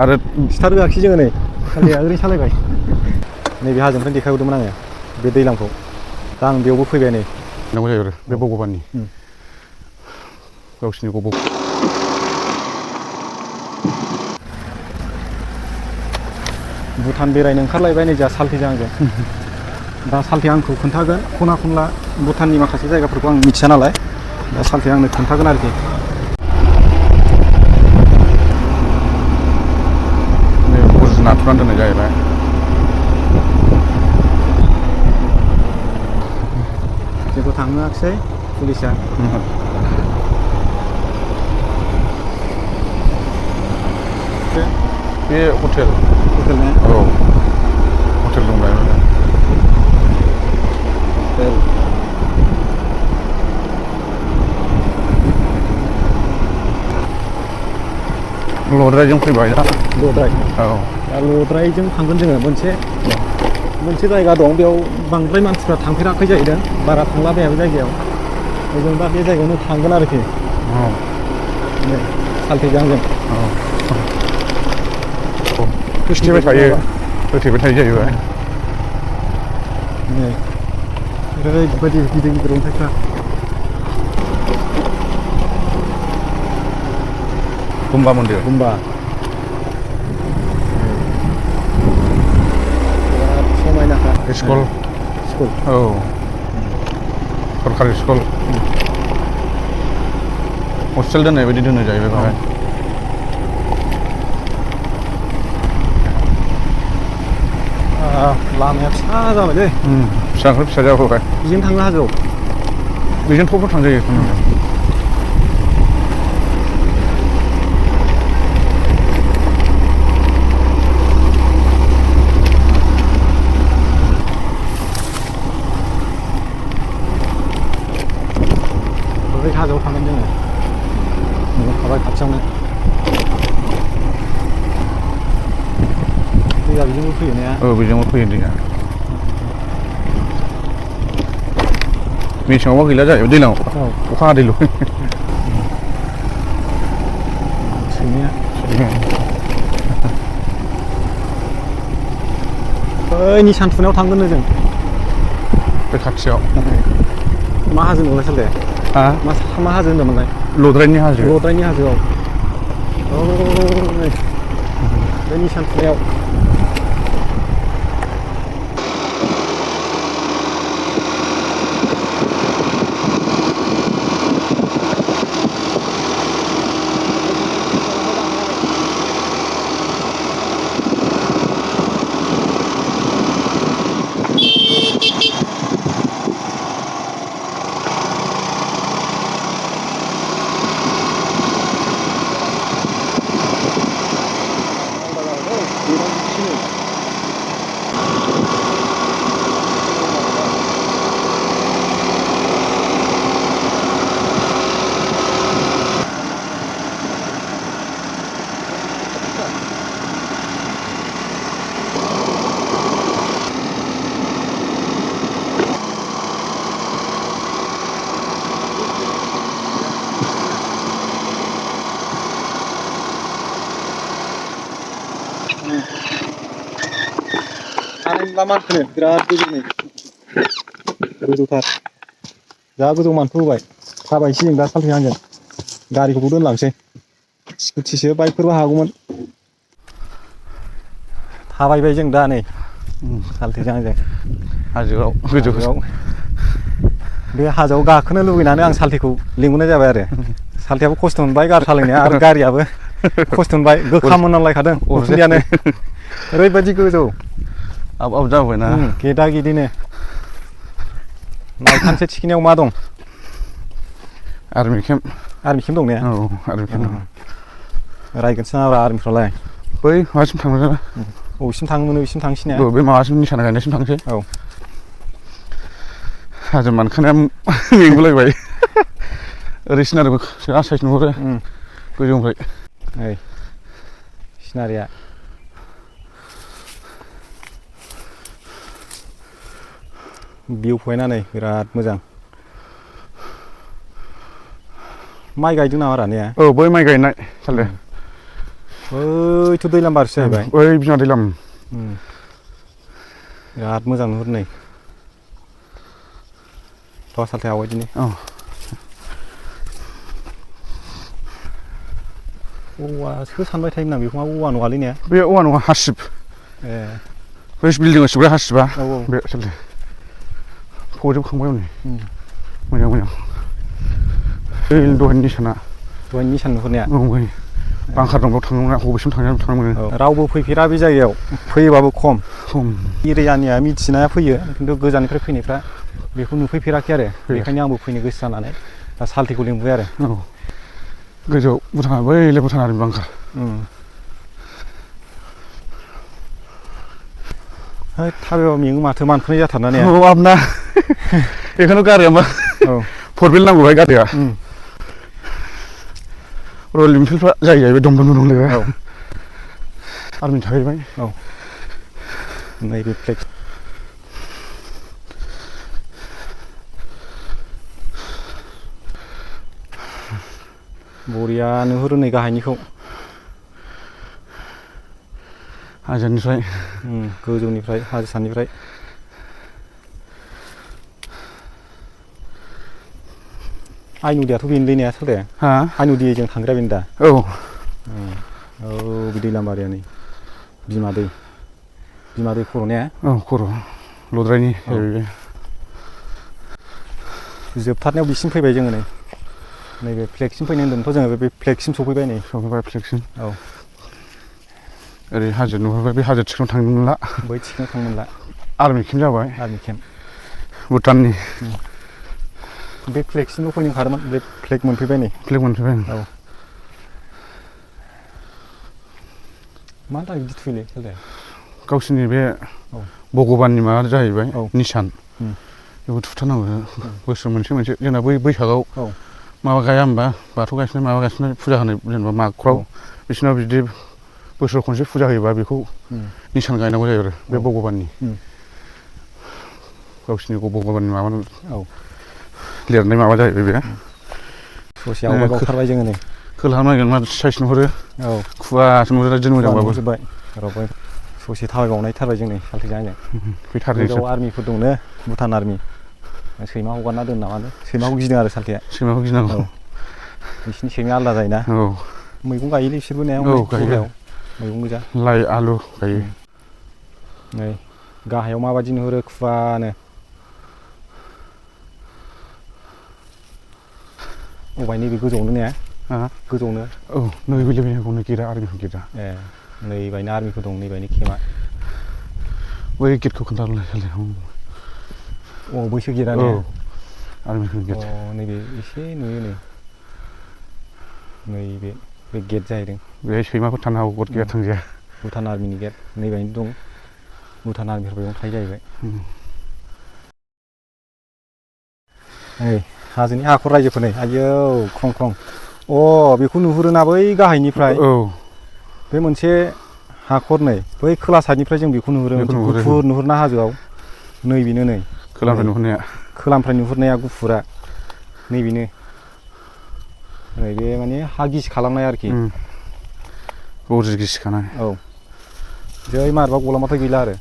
आरो स्टार्ट होआखिसै जोङो नै सालाया ओरैनो सालायबाय नैबे हाजोनिफ्राय देखायहरदोंमोन आङो बे दैलामखौ दा आं बेयावबो फैबाय नै नांगौ जायो आरो बे भगबाननि गावसिनि भुटान बेरायनो ओंखारलायबाय नै जोंहा सालथेजों आंजों दा सालथेया आंखौ खोन्थागोन खना खनला भुटाननि माखासे जायगाफोरखौ आं मिथिया नालाय दा सालथेया आंनो खोन्थागोन आरोखि नाथुरानो दोननाय जाहैबाय जोंखौ थांहोआखिसै पुलिसा बे हटेल ने औ हटेल दं बेहाय हटेल लद्रायजों फैबाय दा लद्राय औ दा लद्रायजों थांगोन जोङो मोनसे जायगा दं बेयाव बांद्राय मानसिफ्रा थांफेराखै जाहैदों बारा थांलाबाया बे जायगायाव जों दा बे जायगायावनो थांगोन आरोखि नै सालथेजों आंजों होथेबाय थायो जाहैबाय नै ओरैबायदि गिदिर गिदिर अन्थाइफ्रा गुम्बा मन्दिर गुम्बा बिराद समायनाखा स्कुल औ सरकारि स्कुल हस्टेल दोननाय बायदि दोनो जाहैबाय बेहाय लामाया फिसा जाबायलै फिसानिफ्राय फिसा जाबोबाय बेजों थांनो हाजोआव बेजों थ'बो थांजायो बै हाजोआव थांगोन जोङो न'आव थाबाय खाथियावनो दैया बेजोंबो फैयो ने औ बेजोंबो फैयो दैया मेसेङावबा गैला जाहैबाय दैज्लाङाव अखा हादैल' सैमाया बै निसान थुनायाव थांगोननो जों बे खाथियाव मा हाजो होनदोंलाय सालथे मा हाजो होनदोंमोनलाय लद्रायनि हाजो लद्रायनि हाजोआव औ नै बे निसान थुनायाव हानाय मानखोनो बिराद गोजौनो गोजौथार जा गोजौ मानखोबोबाय थाबायनोसै जों दा सालथेजों आंजों गारिखौबो दोनलांसै स्कुटिसो बाइकफोरबो हागौमोन थाबायबाय जों दा नै सालथेजों आंजों हाजोआव गोजौ बे हाजोआव गाखोनो लुबैनानै आं सालथेखौ लिंहरनाय जाबाय आरो सालथेयाबो खस्थ' मोनबाय गारि सालायनाया आरो गारियाबो खस्थ' मोनबाय गोखा मोनामलायखादों उखुन्दैयानो ओरैबायदि गोजौ आप जाबायना गेदा गेदिनो नायखानोसै थिखिनियाव मा दं आर्मि केम्प दं ने औ आर्मि केम्प रायगोनसो नामा आर्मिफ्रालाय बै माबासिम थांनो बबेसिम थांनो मोनो बेसिम थांसै ने बे माबासिम निसाना गायनायसिम थांसै औ हाजो मानखानाया मेंगुलायबाय ओरै सिनारिबो आसाइस नुहुरो गोजौनिफ्राय ओइ सिनारिया भिउ पइन्टआ नै बिराद मोजां माइ गायदों नामा रा ने औ बै माइ गायनाय सालथे बैथ' दैलाम बारसो जाहैबाय ओइ बिमा दैलाम बिराद मोजां नुहुरो नै थ' सालथे आवगायदिनि औ औवासो सानबाय थायोमोन आं बेखौ मा औवा नङालै ने बे औवा नङा हासिब ए बै बिल्डिंआव सिबग्रा हासिबा औ बे सालथे फजोबखांबाय हनै मोजां मोजां ओइ दहायनि निसाना दहायनि निसान नुहुरनाया औ बै बांखार दं बेयाव थांनो मोना बबेसिम थांनो मोनो औ रावबो फैफेरा बे जायगायाव फैयोबाबो खम खम एरियानिया मिथिनाया फैयो खिन्थु गोजाननिफ्राय फैनायफ्रा बेखौ नुफैफेराखै आरो बेखायनो आंबो फैनो गोसो जानानै दा सालथेखौ लिंबाय आरो औ गोजौआव भुटाना बैलाय भुटानारि बांखार है थाबायबा मेङो माथो मानखोनाय जाथारना ने औ आबना बेखौनो गारिया मा औ फरबिल नांगौहाय गारिया रयेल एनफिल्डफ्रा जाहैबाय दम दम दंलायबाय औ आर्मि थाहैबाय औ नैबे फ्लेक्स बरिया नुहुरो नै गाहायनिखौ हाजोनिफ्राय गोजौनिफ्राय हाजो सानिफ्राय आइ नदियाथ' बेनोलै ने सालथे हा आइ नदिजों थांग्राया बेनो दा औ औ बे दैलामारिया नै बिमा दै खर' ने औ खर' लद्रायनि जोबथारनायाव बिसिम फैबाय जोङो नै नैबे फ्लेगसिम फैनो होन्दोंमोनथ' जोङो बे फ्लेगसिम सफैबाय नै सफैबाय फ्लेगसिम औ ओरै हाजो नुहुरबाय बे हाजो थिखिनियाव थांनो मोनला बै थिखिनियाव थांनो मोनला आर्मि केम्प जाबाय आर्मि केम्प भुटाननि बे फ्लेगसिमल' फैनो ओंखारोमोन बे फ्लेग मोनफैबाय नै फ्लेग मोनफैबाय औ मानि थाखाय बिदि थुयोलै सालथे गावसिनि बे औ भगबाननि माबा जाहैबाय औ निसान बेखौ थुथारनांगौ बोसोर मोनसे जोंना बै बैसागआव औ माबा गाया होमबा बाथौ गायसिननाय माबा गायसिननाय फुजा होनाय जेनेबा मागफ्राव बिसोरनाव बिदि बोसोराव खनसे फुजा होयोबा बेखौ निसान गायनांगौ जायो आरो बे भगबाननि गावसिनि भगबाननि माबा लिरनाय माबा जाहैबाय बे ससे आवगाय बावथारबाय जोङो नै खोलाहा नायगोन मा साइस नुहुरो औ खुवासो नुहुरो दिन मोजांबाबो नुजोब्बाय रावबो ससे थाबायबावनायथारबाय जों नै सालथेजों आंजों फैथारनोसै गोजौआव आर्मिफोर दंनो भुटान आर्मि सैमा हगारना दोन नामानो सैमाखौ गिदों आरो सालथेया सैमाखौ गिनांगौ बिसिनि सैमाया आलादा जायोना औ मैगं गायोलै बिसोरबो ने गायो मैगं गोजा लाइ आलु गायो नै गाहायाव माबायदि नुहुरो खुवानो अबाय नैबे गोजौआवनो ने गोजौआवनो औ नै बेलेगखौनो गिरा आर्मिखौ गिरा ए नैबायनो आर्मिफोर दं नैबायनो केमा बै गेटखौ खोन्थाहरलाय अ बैसो गेटआ ने आर्मिखौ गेट अ नैबे एसे नुयो नैबे गेट जाहैदों बेहाय सैमाफोर थानो हागौ गद गैया थांजाया भुटान आर्मिनि गेट नैबायनो दं भुटान आर्मिफोर बेयावनो थायो जाहैबाय नै हाजोनि हाखर रायजोफोर नै आयौ ख्रं ख्रं अ बेखौ नुहुरोना बै गाहायनिफ्राय औ बे मोनसे हाखर नै बै खोला साइडनिफ्राय जों बेखौ नुहुरो गुफुर नुहुरना हाजोआव नैबेनो नै खोलानिफ्राय नुहुरनाया गुफुरा नैबेनो नैबे माने हा गिसिखालांनाय आरोखि बरिया गिसिखानाय औ जै मारबा गलामाथाय गैला आरो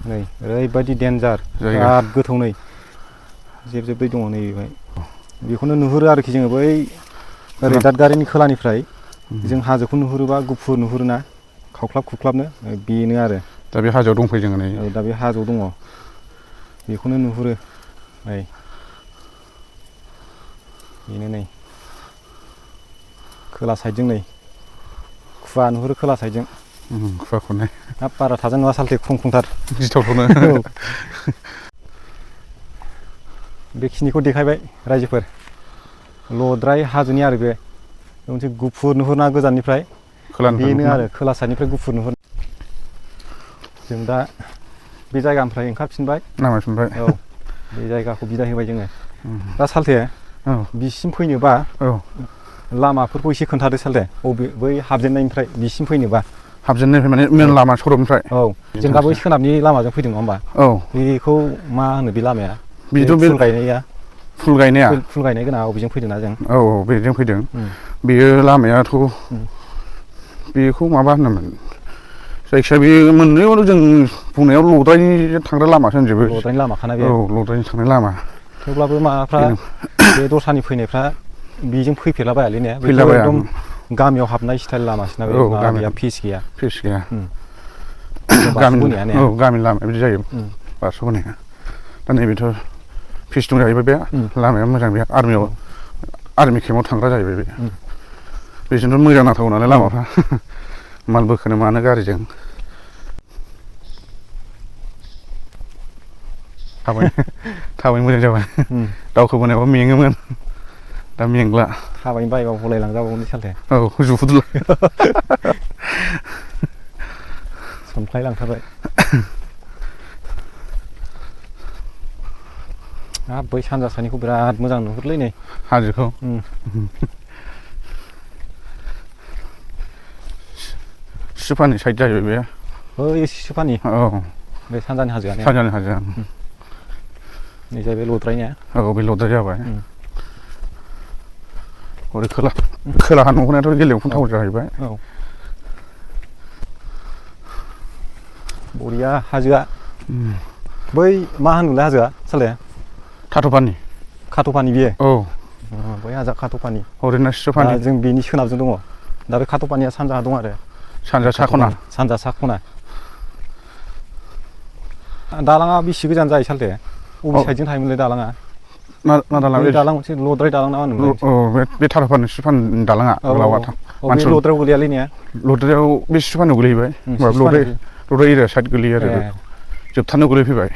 नै ओरैबायदि देन्जार बिराद गोथौ नै जेब जेब दै दङ नै बेवहाय बेखौनो नुहुरो आरोखि जोङो बै ओरै दादगारिनि खोलानिफ्राय जों हाजोखौ नुहुरोबा गुफुर नुहुरोना खावख्लाब खुख्लाबनो बेनो आरो दा बे हाजोआव दंफैयो जोङो नै औ दा बे हाजोआव दङ बेखौनो नुहुरो नै बेनो नै खोला साइडजों नै खुवा नुहुरो खोला साइडजों खुवाखौनो हाब बारा थाजा नङा सालथे ख्रं ख्रंथार गिथावथावनो बेखिनिखौ देखायबाय रायजोफोर लद्राय हाजोनि आरो बे मोनसे गुफुर नुहुरना गोजाननिफ्राय बेनो आरो खोला साइडनिफ्राय गुफुर नुहुर जों दा बे जायगानिफ्राय ओंखारफिनबाय नामायफिनबाय औ बे जायगाखौ बिदाय होबाय जोङो दा सालथे बिसिम फैनोबा लामाफोरखौ एसे खोन्थादो सालथे बबे बै हाबजेननायनिफ्राय बिसिम फैनोबा हाबजेननायनिफ्राय माने मेन लामा सरबनिफ्राय औ जों दा बै सोनाबनि लामाजों फैदों नङा होमबा औ बेखौ मा होनो बे लामाया बेथ' बे फुल गायनाया फुल गायनाय गोनां अबेजों फैदों ना जों औ बेजों फैदों बेयो लामायाथ' बेखौ माबा होनोमोन जायखिजाया बे मोननैयावनो जों बुंनायाव लद्रायनि थांग्रा लामासो होनजोबो लद्रायनि लामाखाना बे औ लद्रायनि थांनाय लामा थेवब्लाबो माबाफ्रा बे दस्रानि फैनायफ्रा बेजों फैफेरलाबायालै ने बेथ' फैलाबाया एकदम गामियाव हाबनाय स्टाइल लामासोना बे औ माबा गामि गैया फिस गैया फिस गैया बारस' बोनाया ने औ गामि लामाया बिदि जायो बारस'बोनाया दा नैबेथ' फिस दं जाहैबाय बे लामाया मोजां बे आर्मि केम्पआव थांग्रा जाहैबाय बे बेजोंथ' मोजां नांथारगौ नालाय लामाफ्रा माल बोखोनो मानो गारिजों थाबायनो मोजां जाबाय दावखोबोनायावबो मेङोमोन दा मेंला थाबायनो बायोबा गलायलांजाबावगोन सालथे औ जुफुदुला सनख्लाय लांथारबाय हाब बै सानजा सानिखौ बिराद मोजां नुहुरलै नै हाजोखौ सिसुपानि साइड जाहैबाय बे बै सिसुपानि औ बे सानजानि हाजोआ ने सानजानि हाजोआ नै जाहैबाय लद्रायनिया औ बे लद्राय जाबाय ओरै खोलाहा नुहुरनायाथ' गेलेमफुन टाउन जाहैबाय औ बरिया हाजोआ बै मा होनोमोनलाय हाजोआ साले खाथ'फानि बियो औ बै हाजोआ खाथ'फानि ओरैनो सिसुपानि जों बेनि सोनाबजों दङ दा बे खाथ'फानिया सानजाहा दं आरो सानजा सा खना सानजा सा खना दालाङा बेसे गोजान जायो सालथे बबे साइडजों थायोमोनलाय दालाङा दालां मोनसे लद्राय दालां ना मा होनोमोनलाय औ बे थारफानि सिसुपानि दालाङा गोलावा बे लद्रायाव गोलैयालै ने लद्रायाव बे सिसुपानियाव गोलैहैबाय लद्राय एरिया साइड गोलैयो आरो जोबथारनायाव गोलैफैबाय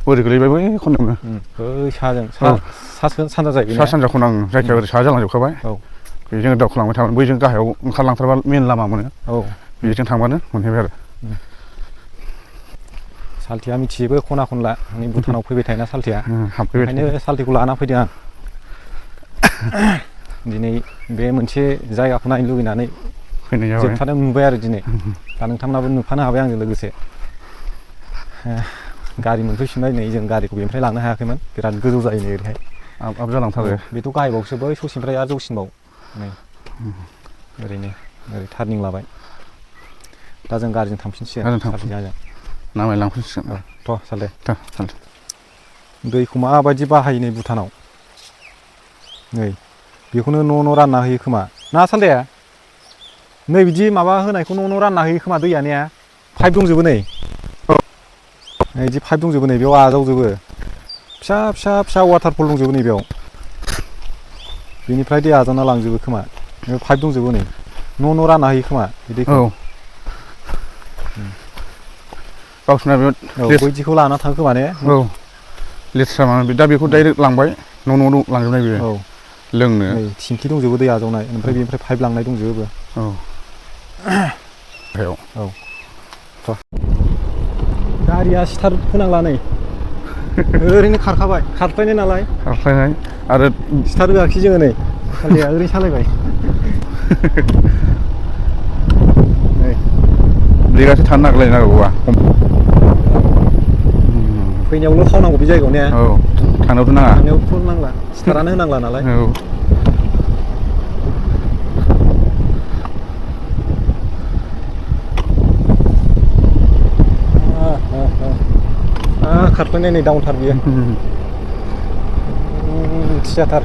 ओरै गोलैबाय बै खनायावनो बै साजों सानजा जाहैबाय सा सानजा खना जायखिया ओरै साहा जालांजोबखाबाय बेजों दावखोलांबाय थाबानो बैजों गाहायाव ओंखारलांथारबा मेन लामा मोनो बेजों थांबानो मोनहैबाय आरो सालथेया मिथियोबो खना खनला माने भुटानाव फैबाय थायोना सालथेया हाबफैबाय ओंखायनो सालथेखौ लाना फैदों आं दिनै बे मोनसे जायगाखौ नायनो लुगैनानै फैनाय जाबाय जोबथारनाय नुबाय आरो दिनै दा नोंथांमोनाबो नुफानो हाबाय आंजों लोगोसे गारि मोनफैफिनबाय नै जों गारिखौ बेनिफ्राय लांनो हायाखैमोन बिराद गोजौ जायो नै ओरैहाय आब जालांथारो बेथ' गाहायबावसो बै ससेनिफ्राय आरो जौसिनबाव नै ओरैनो ओरै टार्निं लाबाय दा जों गारिजों थांफिनसिगोन नामाय लांफिनसिगोन थ' सालथे दैखौ माबायदि बाहायो नै भुटानाव नै बेखौनो न' रानना होयो खोमा ना सालथे नै बिदि माबा होनायखौ न' रानना होयो खोमा दैया ने पाइप दंजोबो नै बिदि पाइप दंजोबो नै बेयाव आजावजोबो फिसा फिसा फिसा वाटारफल दंजोबो नै बेयाव बेनिफ्राय दै आजावना लांजोबो खोमा बेयाव पाइप दंजोबो नै न' रानना होयो खोमा बे दैखौ गावसोरना बे बैदिखौ लाना थाङो खोमा ने औ लेथ्रा माने दा बेखौ डाइरेक्ट लांबाय न' लांजोबनाय बेयो लोंनो थिंखि दंजोबो दै आजावनाय ओमफ्राय बेनिफ्राय पाइप लांनाय दंजोबो गारिया स्टार्ट होनांला नै ओरैनो खारख्लायनाय नालाय आरो स्टार्ट होआखै जोङो नै सालथेया ओरैनो सालायबाय ब्रेकआसो थानो नागिरलायनांगौबा फैनायावल' खावनांगौ बे जायगायाव ने थांनायावथ' नाङा थांनायावथ' नांला स्टार्टआनो होनांला नालाय खारख्लायनाय नै डाउनथार बियो थियाथार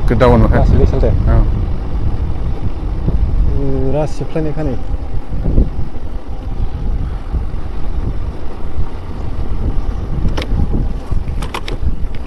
गोदावनो सालथे बिराद सिबख्लायनायखा नै